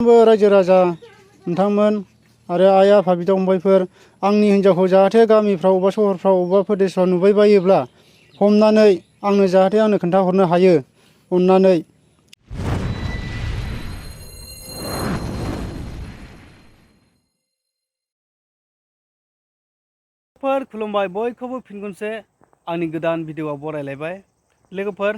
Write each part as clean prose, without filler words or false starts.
रायजो राजा नोंथांमोन आरो आइ आफा बिदा फंबायफोर आंनि हिन्जावखौ जाहाथे गामिफ्राव अबा सहरफ्राव अबा प्रदेशफ्राव नुबाय बायोब्ला हमनानै आंनो जाहाथे आंनो खोन्थाहरनो हायो अननानै। खुलुमबाय बयखौबो फिन खनसे आंनि गोदान भिडिअआव बरायलायबाय। लोगोफोर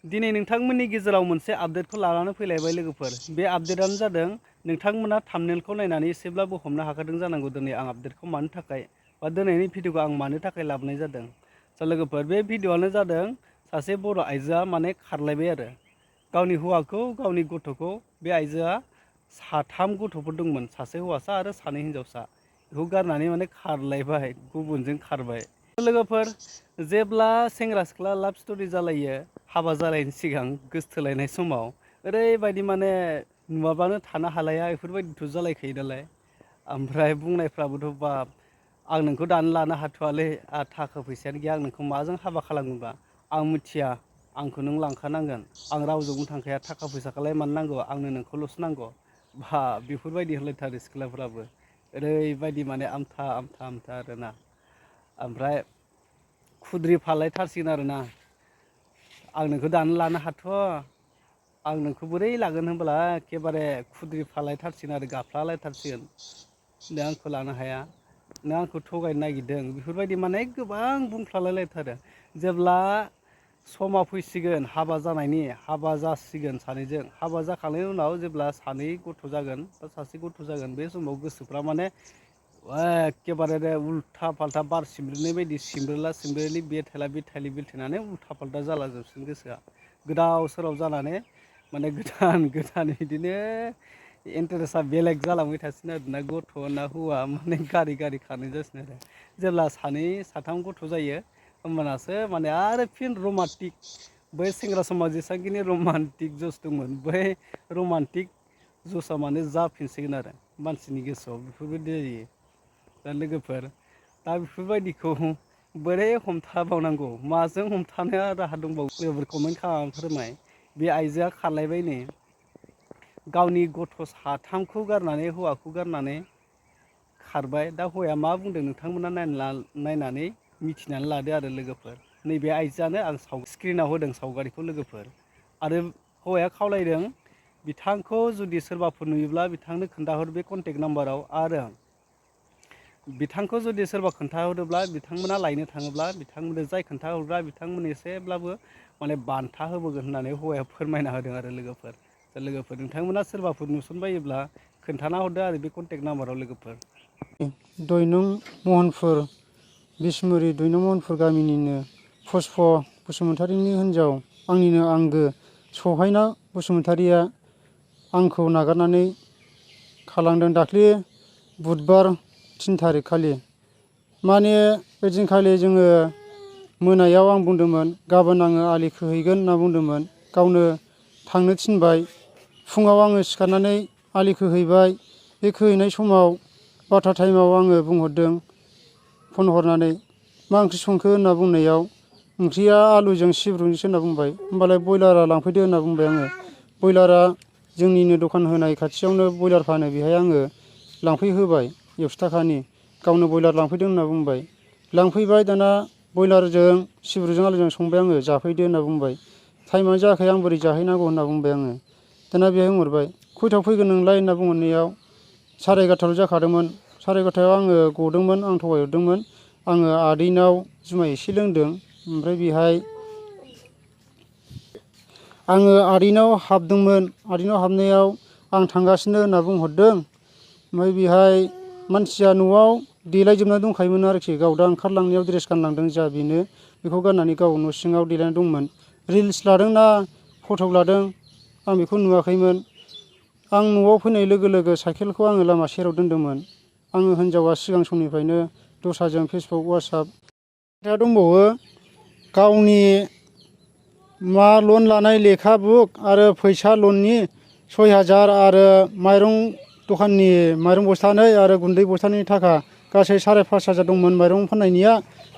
दिनै नोंथांमोननि गेजेराव मोनसे आपडेटखौ लानानै फैलायबाय लोगोफोर। बे आपडेटआनो जादों नोंथांमोना थाम्बनेलखौ नायनानै एसेब्लाबो हमनो हाखादों जानांगौ दिनै आं आपडेटखौ मानो थाखाय बा दिनैनि भिडिअखौ आं मानो थाखाय लाबोनाय जादों। लोगोफोर बे भिडिअआनो जादों सासे बर' आइजोआ माने खारलायबाय आरो गावनि हौवाखौ गावनि गथ'खौ। बे आइजोआ 3 गथ'फोर दंमोन, सासे हौवासा आरो 2 हिन्जावसा। बेखौ गारनानै माने खारलायबाय, गुबुनजों खारबाय। लोगोफोर जेब्ला सेंग्रा सिख्ला लाभ स्ट'रि जालायो हाबा जालायनि सिगां गोसथोलायनाय समाव ओरैबायदि माने नुवाबानो थानो हालाया बेफोरबायदिथ' जालायखायो नालाय। ओमफ्राय बुंनायफ्राबोथ' बाब आं नोंखौ दानो लानो हाथ'वालै, थाखा फैसायानो गैया, आं नोंखौ माजों हाबा खालामोबा, आं मिथिया, आंखौ नों लांखानांगोन, आं रावजोंबो थांखाया, थाखा फैसाखौलाय मानो नांगौ, आंनो नोंखौल'सो नांगौ। बा बेफोरबायदि होनलायथारो सिख्लाफ्राबो ओरैबायदि माने आमथा आरोना। ओमफ्राय खुद्रिफालायथारसिगोन आरोना, आं नोंखौ दानो लानो हाथ'वा, आं नोंखौ बोरै लागोन होनब्ला एखेबारे खुद्रिफालायथारसिगोन आरो गाफ्लालायथारसिगोन। नों आंखौ लानो हाया, नों आंखौ थगायनो नागिरदों, बेफोरबायदि माने गोबां बुंफ्लालायथारो। जेब्ला समा फैसिगोन हाबा जानायनि, हाबा जासिगोन सानैजों, हाबा जाखांनायनि उनाव जेब्ला 2 गथ' जागोन बा 1 गथ' जागोन, बे समाव गोसोफ्रा माने एखेबारे उल्था फाल्था बार सिमब्रेनाय बायदि सिमब्रेला सिमब्रेलि बेलथायनानै उल्था फाल्था जाला जोबसिगोन गोसोआ। गोदाव सोराव जानानै माने गोदान बिदिनो इन्टारेस्टआ बेलेग जालांबाय थासिगोन आरो ना, गथ' ना हौवा माने गारि खारनाय जासिगोन आरो। जेब्ला 2-3 गथ' जायो होमबानासो माने आरो फिन रमान्टिक, बै सेंग्रा समाव जेसेबांखिनि रमान्टिक जस दंमोन बै रमान्टिक जसआ माने जाफिनसिगोन आरो मानसिनि गोसोआव। बेफोरबायदि जायो। दा लोगोफोर दा बेफोरबायदिखौ बोरै हमथाबावनांगौ, माजों हमथानो राहा दंबावो? लोगोफोर कमेन्ट खालामनानै फोरमाय। बे आइजोआ खारलायबाय नै, गावनि गथ' 3खौ गारनानै, हौवाखौ गारनानै खारबाय। दा हौवाया मा बुंदों नोंथांमोना नायनानै मिथिनानै लादो आरो लोगोफोर। नैबे आइजोआनो आं स्क्रिनाव होदों सावगारिखौ लोगोफोर। आरो हौवाया खावलायदों बिथांखौ जुदि सोरबाफोर नुयोब्ला बिथांनो खोन्थाहर बे कन्टेक्ट नाम्बाराव, आरो बिथांखौ जुदि सोरबा खोन्थाहरोब्ला बिथांमोना लायनो थाङोब्ला बिथांमोननो जाय खोन्थाहरग्रा बिथांमोननो एसेब्लाबो माने बान्था होबोगोन होननानै हौवाया फोरमायना होदों आरो लोगोफोर। लोगोफोर नोंथांमोना सोरबाफोर नुसनबायोब्ला खोन्थाना हरदो आरो बे कन्टेक्ट नाम्बाराव लोगोफोर। 2 नं महनपुर, बिसमुरि 2 नं महनपुर गामिनिनो पुष्प बसुमतारीनि हिन्जाव, आंनिनो आंगो सहायना बसुमतारीया आंखौ नागारनानै खारलांदों दाख्लि बुधबार 3 थारिख खालि। माने ओइदिनखालि जोङो मोनायाव आं बुंदोंमोन गाबोन आङो आलि खोहैगोन होनना बुंदोंमोन। गावनो थांनो थिनबाय। फुङाव आङो सिखारनानै आलि खोहैबाय। बे खोहैनाय समाव 12था टाइमाव आङो बुंहरदों फन हरनानै, मा ओंख्रि संखो होनना बुंनायाव, ओंख्रिया आलुजों सिब्रुजोंसो होनना बुंबाय। होमबालाय बयलारा लांफैदो होनना बुंबाय आङो। बयलारा जोंनिनो दखान होनाय खाथियावनो बयलार फानो, बेहाय आङो लांफैहोबाय 100 थाखानि। गावनो बयलार लांफैदों होनना बुंबाय। लांफैबाय, दाना बयलारजों सिब्रुजों आलुजों संबाय आङो, जाफैदो होनना बुंबाय। टाइमानो जायाखै, आं बोरै जाहैनांगौ होनना बुंबाय आङो। दाना बेहाय बुंहरबाय खयथायाव फैगोन नोंलाय होनना बुंहरनायाव 11:30 जाखादोंमोन। 11:30 आङो गदोंमोन, आं थगायहरदोंमोन। आङो आदैनाव जुमाय एसे लोंदों, ओमफ्राय बेहाय आङो आदैनाव हाबदोंमोन। आदैनाव हाबनायाव आं थांगासिनो होनना बुंहरदों। ओमफ्राय बेहाय मानसिया न'आव देलायजोबना दंखायोमोन आरोखि। गाव दा ओंखारलांनायाव ड्रेस गानलांदों जा बेनो, बेखौ गाननानै गाव न' सिङाव देलायना दंमोन। रिल्स लादोंना फट' लादों आं बेखौ नुवाखैमोन। आं न'आव फैनाय लोगो लोगो साइकेलखौ आङो लामा सेराव दोनदोंमोन। आङो हिन्जावा सिगां समनिफ्रायनो दस्राजों फेसबुक वाट्सएप खोथा दंबावो। गावनि लन लानाय लेखा बुक आरो फैसा लननि 6,000 आरो माइरं दखाननि माइरं बस्थानै आरो गुन्दै बस्थानि थाखा गासै 5,500 दंमोन माइरं फाननायनिया,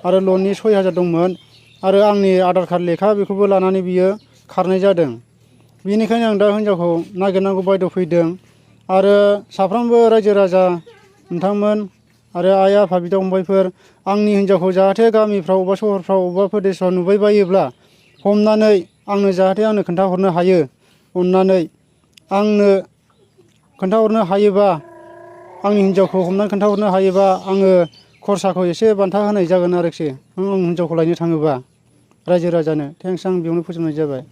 आरो लननि 6,000 दंमोन। आरो आंनि आधार कार्ड लेखा बेखौबो लानानै बियो खारनाय जादों। बेनिखायनो आं दा हिन्जावखौ नागिरनांगौ बायद' फैदों। आरो साफ्रोमबो रायजो राजा नोंथांमोन आरो आइ आफा बिदा फंबायफोर आंनि हिन्जावखौ जाहाथे गामिफ्राव बा सहरफ्राव बबेबा प्रदेशफ्राव नुबाय बायोब्ला हमनानै आंनो जाहाथे आंनो खोन्थाहरनो हायो। अननानै आंनो खोन्थाहरनो हायोबा आंनि हिन्जावखौ हमनानै खोन्थाहरनो हायोबा आङो खरसाखौ एसे बान्था होनाय जागोन आरोखि आं हिन्जावखौ लायनो थाङोबा रायजो राजानो। थेंक्स, आं बेयावनो फोजोबनाय जाबाय।